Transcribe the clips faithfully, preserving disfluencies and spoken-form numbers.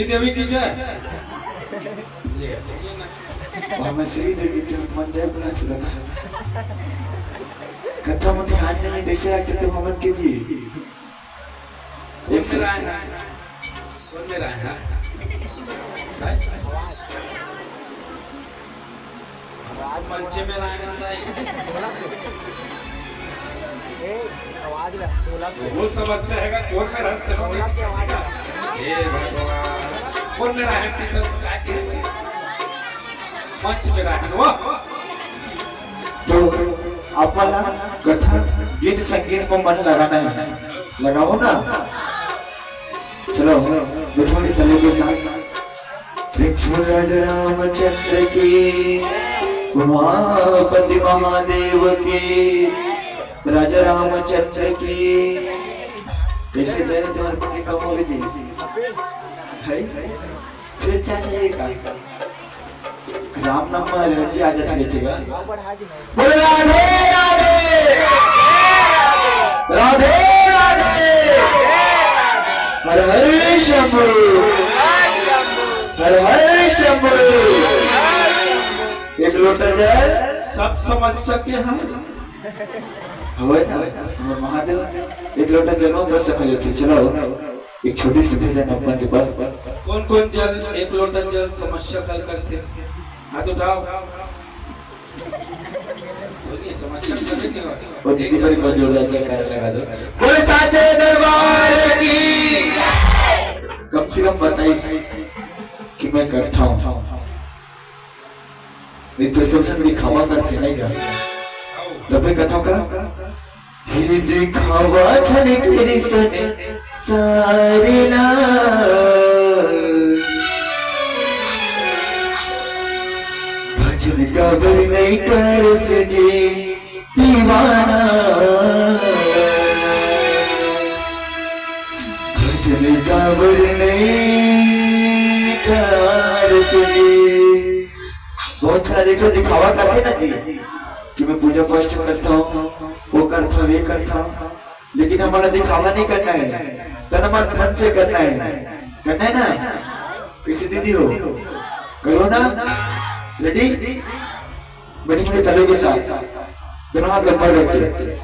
देवी की जय। ले, ये ना। और मैं श्री देवी के मन जय बुला चुका था। कथा में ध्यान नहीं, जैसे लगते तो हम के जी। कौन मेरा है? कौन मेरा है? हैं? मंचे में राय नंदा है। ए, आवाज ला, ढोलक। वो समस्या है, कौन में रहते हो? ढोलक की आवाज है। हे भगवान, कौन में राय है? मंच में राय है वो। तो आप वाला कथा, गीत संगीत में मन लगाना है, लगाओ ना। चलो, बैठो, तले के साथ। प्रेम से बोल राजा रामचंद्र की, उमापति महादेव की, राजा रामचंद्र की। कैसे जय तुम्हारे पति कम हो जी? है? फिर क्या चाहिए का? राम नाम में allergy आ जाती है, ठीक है? बोले राधे राधे, राधे राधे, हर हर शंभू, हर हर शंभू। एक लोटा जल। सब समस्या के हम हवे ना, हमर महादेव एक लोटा जल में प्रसन्न हो जाते। चलो, एक छोटी सी भजन अपन के पास। कौन कौन जल, एक लोटा जल समस्या हल करते? हाथ उठाओ। कोई नहीं, समस्या हल करते क्या? वो दीदी पर एक बार जोरदार जयकारा लगा दो। बोले साचे दरबार की। कम से कम बताइस कि मैं करता हूँ। नहीं तो सब झन दिखावा करथे, नहीं का? तबे कथों का, हे दिखावा झन करिस संसार ला। भजन काबर नहीं करस जी दीवाना। भजन काबर नहीं करस जी। बहुत सारा देखो दिखावा करथे ना जी कि मैं पूजा पाठ करता हूँ, वो करता हूँ, ये करता हूँ, लेकिन हमारा दिखावा नहीं करना है, तन मन धन से करना है, करना है ना? कैसे दीदी हो, करो ना। रेडी? बैठे बैठे तले के साथ दोनों हाथ ऊपर रख के।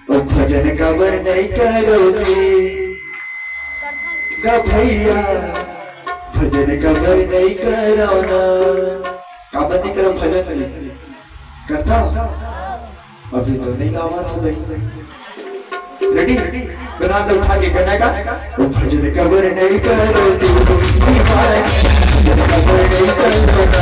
ओ भजन काबर नहीं करो जी गा भैया, भजन काबर नहीं करो ना। काबर नहीं करो भजन जी? करता? अभी तो नहीं गावा था भाई। रेडी? दोनों हाथ उठा के कहना का, ओ भजन काबर नहीं करो जी, भजन काबर नहीं करो ना।